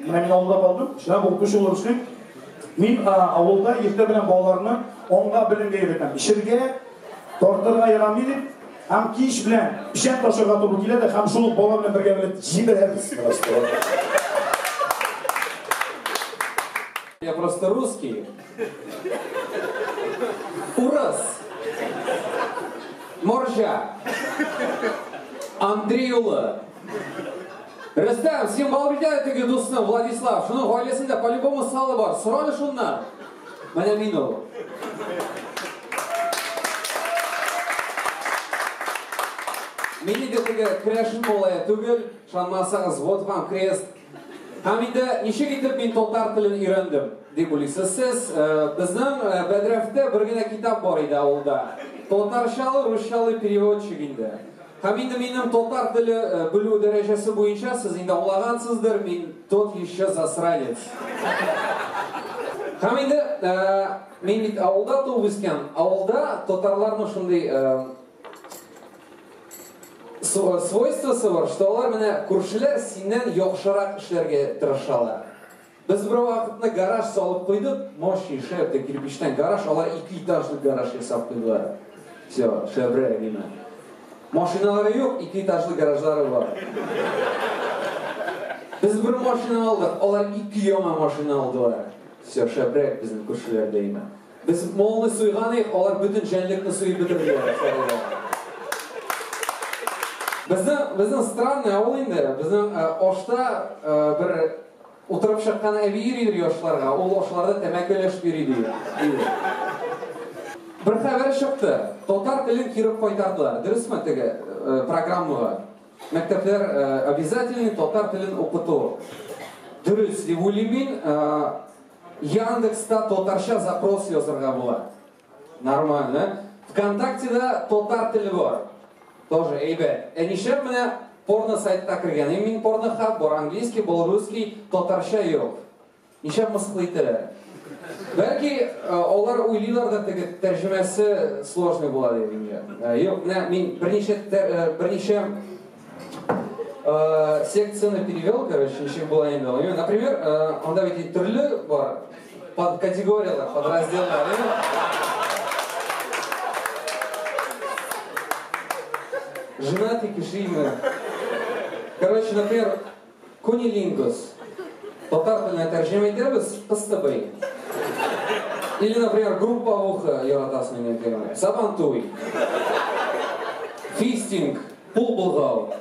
Менә мин авылда калдым, эшләп укытучы булып эшлим. Мин авылда иртә белән балаларны аңга, белемгә өйрәтәм. Эчергә, тартырга ярамый дип, һәм кич белән печән ташырга туры килә дә, һәм шул ук бала белән бергә белеп җибәрәбез бераз. Я просто русский. Урыс. Моржа. Андрей улы. Рөстәм, син барып бит әле теге дусның, Владислав. Шуның гаиләсендә по-любому сало бар. Сора әле шуннан. Менә мин ул. Мин инде теге керәшен малае түгел, ышанмасагыз, вот вам крест. Һәм инде ничек итеп мин татар телен өйрәндем, дип уйлыйсыз сез. Безнең бәдрәфтә бер генә китап бар иде авылда. Татарчалы, русчалы переводчик инде. Һәм инде минем татар теле белү дәрәҗәсе буенча сез инде аңлагансыздыр, мин тот еще засранец. Һәм инде мин бит авылда туып үскән. Авылда татарларның шундый свойствосы бар, что алар менә күршеләр синнән яхшырак эшләргә тырышалар. Без бер вакытны гараж салып куйдык, мощный, шәп кирпичтән гараж, алар ике этажлы гараж ясап куйдылар. Все, шәбрәк име. Машиналары юк, ике этажлы гаражлары бар. Без бер машина алдык, алар ике яңа машина алдылар. Все, шәбрәк безнең күршеләрдә име. Без малны суйган идек, алар бөтен җәнлекне суеп бетерделәр. Безнең странный авыл инде. Безнең Ошта бер утырып чыккан әби йөридер яшларга. Ул Ошларда тәмәке өләшеп йөри ди. Бер хәбәр чыкты. Татар телен кире кайтардылар. Дөресме теге программага? Мәктәпләр обязательный татар телен укыту. Дөрес дип уйлыйм мин. Яндекста татарча запрос язырга була. Нормально. ВКонтактеда татар теле бар. Тоже әйбәт. Ә нишләп менә порно сайтта кергән? Мин порнохаб бар, английский, был русский, татарча юк. Нишләп мыскыл итәләр? Бәлки алар уйлыйлар да теге тәрҗемәсе сложный була дип инде. Юк, менә мин берничә секцияне перевел, короче, ничек була инде ул. Например, анда бит төрле бар подкатегориялар, подразделлар. Женатый кеше. Короче, например, кунилингус. Татар теленә тәрҗемә итәбез, кыстыбый. Или, например, групповуха яратасың инде. Сабантуй. Фистинг, кул болгау.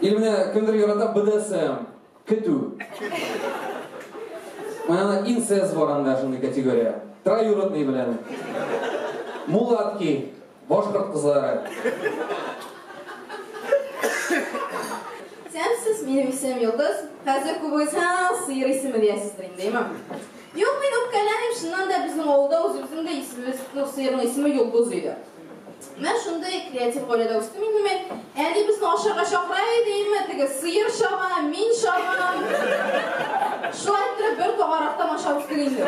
Или менә кемдер ярата БДСМ, көтү. Менә инцест бар анда шундый категория. Троюродный белән. Мулатки, башкорт кызлары. Исәнмесез, минем исемем Йолдыз. Хәзер күбегез сыер исеме диясездер инде, әйме? Юк, мин үпкәләмим, чыннан да безнең авылда үзебезнең дә исемебез, ну, сыерның исеме Йолдыз иде. Менә шундый креатив гаиләдә үстем инде мин. Әни безне ашарга чакыра иде, әйме, теге сыер чаба, мин чабам. Шулай иттереп бер тагарактан ашап үстек инде.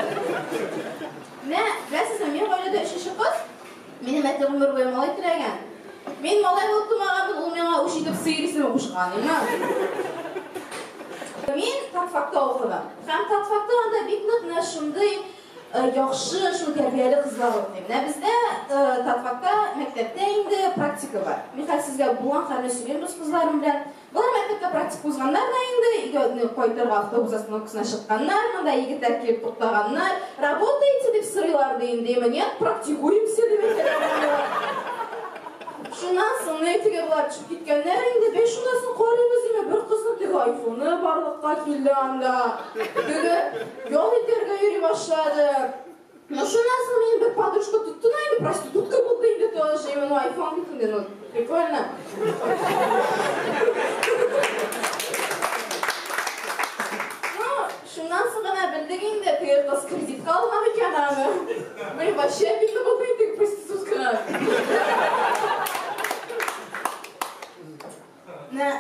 Менә, беләсезме, мин гаиләдә өченче кыз. Минем әти гомер буе малай теләгән. Мин малай булып тумаганмын, ул миңа үч итеп сыер исеме кушкан, әйме? Мин татфакта укыдым. Һәм татфакта анда бик нык менә шундый яхшы, шул тәрбияле кызлар укый. Менә бездә татфакта мәктәптә инде практика бар. Мин хәзер сезгә булган хәлне сөйлим дус кызларым белән. Болар мәктәптә практика узганнар да инде, өйгә кайтырга автобус остановкасына чыкканнар, монда егетләр килеп туктаганнар. Работаете дип сорыйлар ди инде, нет, практикуемся дип әйтәләр. Шуннан соң теге болар төшеп киткәннәр инде. Без шуннан соң карыйбыз инде, бер кызның теге айфоны барлыкка килде анда. Теге ял итәргә йөри башлады. Ну, шуннан соң минем бер подружка тотты да инде, проститутка булды инде тоже. Именно айфон бит инде, ну, прикольно. Ну, шуннан соң гына белдек инде, теге кыз кредитка алган икән аны. Блин, вообще обидно булды инде проституткага. Менә,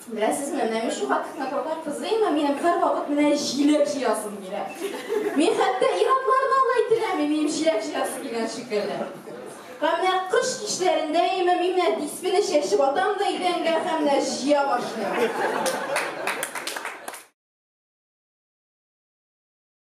беләсезме, менә мин шул хакта татар кызыймы, минем һәрвакыт менә җиләк җыясым килә. Мин хәтта ир-атларны алай теләмим, минем җиләк җыясы килгән шикелле. Һәм менә кыш кичләрендә име, мин менә дисбене чәчеп атам да идәнгә һәм менә җыя башлыйм.